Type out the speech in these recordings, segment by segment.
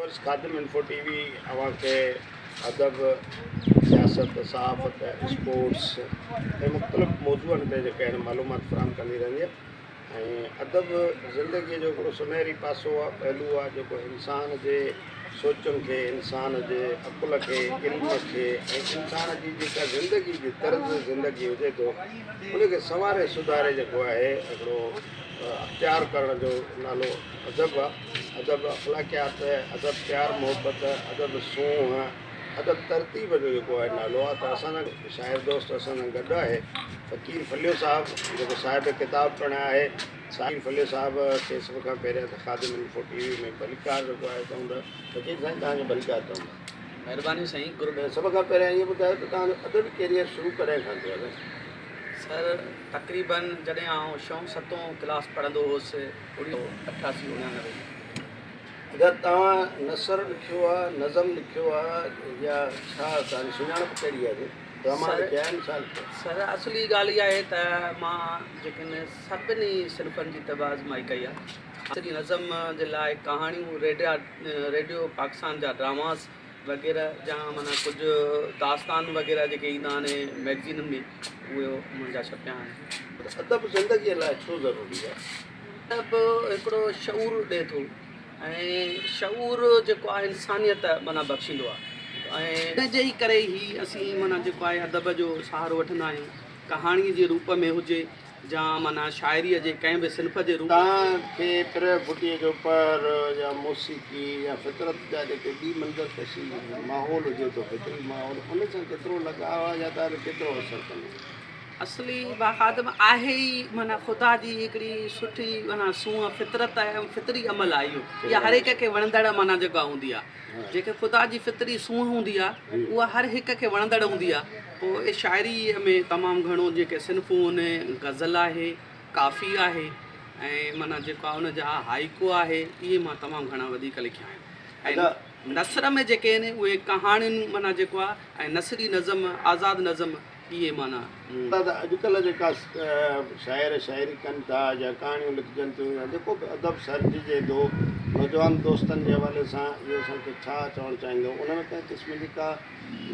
Viewers Khadim info T V اوهان کي ادب، سياست، صحافت، اسپورٽس ۽ مختلف موضوعن تي جيڪي آهن معلومات فراهم ڪندي رهندي آهي ۽ ادب زندگي جو هڪڙو سنهري پاسو آهي پهلو آهي جيڪو انسان جي سوچن کي انسان جي عقل کي علم کي ۽ انسان جي جيڪا زندگي جي طرز زندگي هجي ٿو ان کي سنواري سڌاري جيڪو آهي هڪڙو اختيار ڪرڻ جو نالو ادب آ. ادب اخلاقيات، ادب پيار محبت، ادب سونهن، ادب ترتيب جو جيڪو آهي نالو آ ته اسان سان شاعر دوست اسان سان گڏ آهي فقير ڦليو صاحب جيڪو صاحب ڪتاب پڻ آهي فقير ڦليو صاحب کي سڀ کان پهريان ته خادم انفو ٽي وي ۾ ڀليڪار جيڪو آهي چئون ٿا فقير سائين توهان کي ڀليڪار چئون ٿا. مهرباني سائين قرب. سڀ کان پهريان اهو ٻڌايو ته توهان جو ادبي ڪيريئر شروع ڪڏهن کان ٿيو آهي؟ سر تقريبن جڏهن آئون ڇهون ستون ڪلاس پڙهندو هوس اڻويهه سو اٺاسي اڻانوي ۾. اگر توهان نثر لکيو آ نظم لکيو آ يا ڇا توهان جي سڃاڻپ ڪهڙي آ جي ڊراما لکيا آهن ڇا لکيو آ. سر اصلي ڳالهه اها آهي ته مان جيڪن سڀني صنفن جي طبع آزمائي ڪئي آ سڄي نظم جي لاء ڪهاڻيون ريڊيو پاڪستان جا ڊراماس وغيره جا معنيٰ ڪجهه داستان وغيره جيڪي ايندا آهن مئگزينن ۾ اهي منهنجا ڇپيا آهن. ادب زندگيء لاء ڇو ضروري آهي؟ ادب هڪڙو شعور ڏئي ٿو ۽ شعور جيڪو آهي انسانيت معنيٰ بخشيندو آهي ۽ ان جي ئي ڪري هي اسين معنيٰ جيڪو آهي ادب جو سهارو وٺندا آهيون ڪهاڻي جي روپ ۾ هجي جا معنيٰ شاعريء جي ڪنهن به صنف جي روپ. توهان کي پرهه ڦٽيء جو پهر يا موسيقي يا فطرت جا جيڪي ٻي منظر ڪشي ماحول هجي ٿو فطري ماحول ان سان ڪيترو لڳاء آهي يا توهان تي ڪيترو اثر ڪندو آهي؟ اصلي باخادم آهي ئي معنيٰ خدا جي هڪڙي سٺي معنيٰ سونهن فطرت ۽ فطري عمل آهي اهو اها هر هڪ کي وڻندڙ معنيٰ جيڪا هوندي آهي جيڪي خدا جي فطري سونهن هوندي آهي اها هر هڪ کي وڻندڙ هوندي آهي پوء شاعريء ۾ تمام گهڻو جيڪي صنفون آهن، غزل آهي، ڪافي آهي ۽ معنيٰ جيڪو آهي ان جا هائيڪو آهي، اهي مان تمام گهڻا وڌيڪ لکيا آهن ۽ نثر ۾ جيڪي آهن اهي ڪهاڻين معنيٰ جيڪو آهي ۽ نثري نظم، آزاد نظم اهي معنيٰ مون. دادا اڄڪلهه جيڪا شاعر شاعري ڪن ٿا يا ڪهاڻيون لکجن ٿيون يا جيڪو به ادب سرججي ٿو نوجوان دوستن جي حوالي سان اهو اسان کي ڇا چوڻ چاهيندو ان ۾ ڪنهن قسم جي ڪا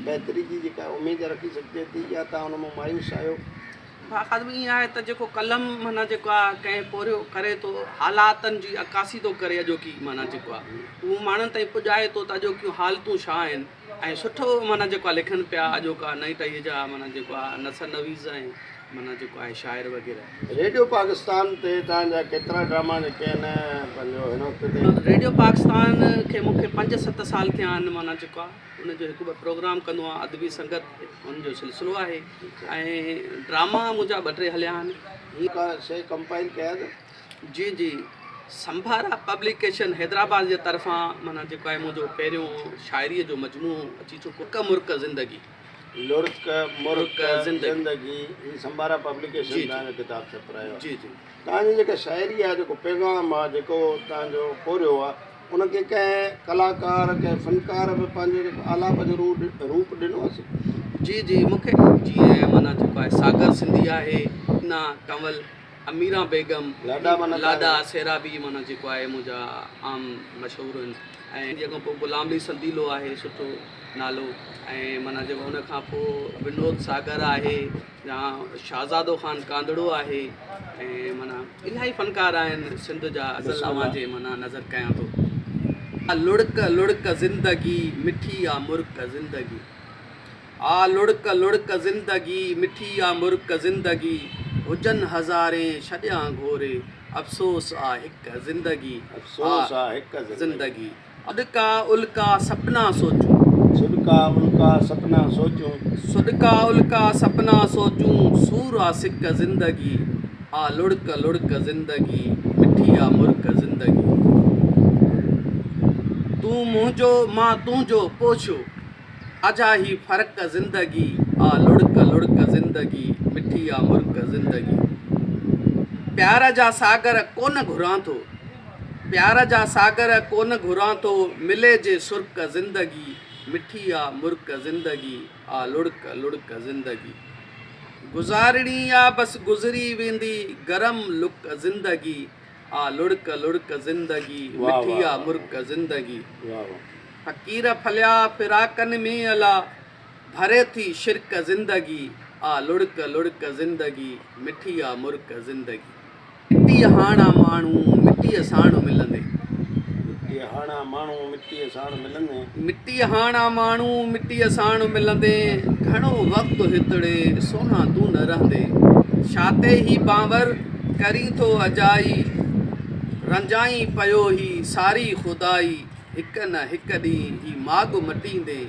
بهتري جي جيڪا اميد رکي سگهجي ٿي يا توهان ان مان مايوس آهيو؟ باقاعدو ائين آهي ته جيڪو قلم معنيٰ جيڪو آهي ڪنهن پورهيو ڪري ٿو حالاتن جي عڪاسي ٿو ڪري اڄوڪي معنيٰ جيڪو آهي اهو ماڻهن تائين پڄائي ٿو ته اڄوڪيون حالتون ڇا آهن ۽ سٺو معنيٰ جيڪو آهي لکن پيا اڄوڪا نئين ٽهيء جا معنيٰ جيڪو آهي نثر نويس ۽ معنيٰ جيڪو آهي شاعر وغيره. ريڊيو پاڪستان تي توهان جا ڪيترا ڊراما جيڪي آهن پنهنجو هن وقت تائين؟ ريڊيو پاڪستان کي مون کي پنج ست سال ٿيا آهن معنيٰ جيڪو آهي ان جو هڪ ٻه پروگرام ڪندو آهيان ادبي سنگت ان جو سلسلو آهي ۽ ڊراما منهنجا ٻه ٽي هليا آهن. هي ڪا شيء ڪمپائل ڪيا اٿو؟ جي جي سمڀارا پبليڪيشن حيدرآباد جي طرفان معنيٰ جيڪو آهي منهنجو پهريون شاعريء جو مجموعو اچي چڪو لڙڪ مرڪ زندگي. لڙڪ مرڪ زندگي هي سمڀارا پبليڪيشن توهان جو ڪتاب ڇپرايو آهي. جي جي. توهان جي جيڪا شاعري آهي جيڪو پيغام آهي جيڪو توهان جو پورهيو آهي ان کي ڪنهن ڪلاڪار ڪنهن فنڪار به پنهنجو جيڪو آلاپ جو روپ ڏنو آهي؟ جي جي مون کي جيئن معنيٰ جيڪو آهي ساگر سنڌي آهي نا ڪنول اميران بيگم لاڏا معنيٰ لاڏا سيرابي معنيٰ جيڪو آهي منهنجا عام مشهور آهن ۽ جنهن کان پوء غلام علي سنديلو آهي سٺو نالو ۽ معنيٰ جيڪو ان کان پوء ونود ساگر آهي يا شهزادو خان ڪانڌڙو آهي ۽ معنيٰ الاهي فنڪار آهن سنڌ جا غزل اوهان جي معنيٰ نظر ڪيان ٿو. آ لڙڪ لڙڪ زندگي مٺي آ مرڪ زندگي آ لڙڪ لڙڪ زندگي مٺي آ مرڪ زندگي هجن هزارين ڇڏيان گهوري افسوس آ هڪ زندگي افسوس آ هڪ زندگي. سڏڪا الڪا سپنا سوچون. سڏڪا الڪا سپنا سوچون. سڏڪا الڪا سپنا سوچون سور آ سڪ زندگي آ لڙڪ لڙڪ زندگي مٺي آ مرڪ زندگي. تون منهنجو مان تنهنجو پو ڇو اجها هي فرق زندگي آ لڙڪ لڙڪ زندگي مٺي آ مرڪ زندگي. پيار جا ساگر ڪونه گهران ٿو. پيار جا ساگر ڪونه گهران ٿو ملي جي سرڪ زندگي مٺي آ مرڪ زندگي آ لڙڪ لڙڪ زندگي گذارڻي آ بس گذري ويندي گرم لڪ زندگي آ لڙڪ لڙڪ زندگي، مٺي آ مرڪ زندگي. فقير ڦليا فراقن ۾ الا، ڀري ٿي شرڪ زندگي، آ لڙڪ لڙڪ زندگي، مٺي آ مرڪ زندگي. مٽيء هاڻا ماڻهو مٽيء ساڻ ملندي. مٽيء هاڻا ماڻهو مٽيء ساڻ ملندي. مٽيء هاڻا ماڻهو مٽيء ساڻ ملندي. گهڻو وقت هتڙي سونا تون نه رهندي. ڇاتي هي بانور ڪرين ٿو اجائي. رنجائين پيو هي ساري خدائي. هڪ نه هڪ ڏينهن هي ماڳ مٽيندين.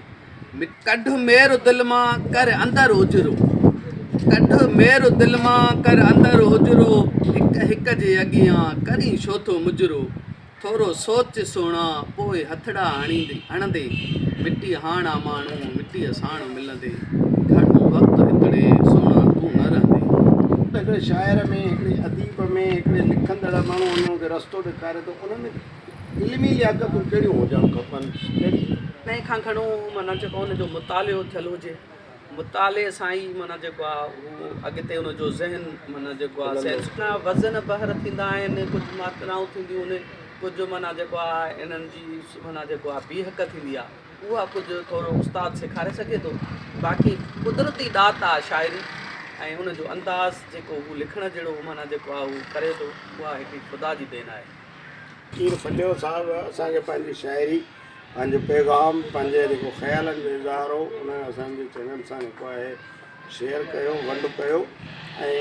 ڪڍ مير دل مان ڪر اندر اجرو. ڪڍ مير دل مان ڪر اندر اجرو. هڪ هڪ جي اڳيان ڪرين ڇو ٿو مجرو. ٿورو سوچ سهڻا پوء هٿڙا هڻندين. مٽي هاڻ آ ماڻهو مٽيء ساڻ ملندين. گهڻو وقت هتڙي سهڻا تون نه رهندين. هڪڙي شاعر ۾ هڪڙي اديب ۾ هڪڙي لکندڙ ماڻهو انهن کي رستو ڏيکاري ٿو ان ۾ علمي لياقتون ڪهڙيون هجڻ کپن؟ ڪهڙي. تنهن کان گهڻو معنيٰ جيڪو ان جو مطالعو ٿيل هجي، مطالعي سان ئي معنيٰ جيڪو آهي هو اڳتي ان جو ذهن معنيٰ جيڪو آهي سينس. وزن بحر ٿيندا آهن، ڪجهه ماترائون ٿينديون آهن، ڪجهه معنيٰ جيڪو آهي انهن جي معنيٰ جيڪو آهي بيهڪ ٿيندي آهي، اها ڪجهه ٿورو استاد سيکاري سگهي ٿو، باقي قدرتي ڏات آهي شاعري ۽ ان جو انداز جيڪو هو لکڻ جهڙو معنيٰ جيڪو آهي هو ڪري ٿو، اها هڪڙي خدا جي دين آهي. فقير ڦليو صاحب اسان کي پنهنجي شاعري، پنهنجو پيغام، پنهنجي جيڪو خيالن جو اظهار هو ان اسان جي چينل سان جيڪو آهي شيئر ڪيو، ونڊ ڪيو ۽.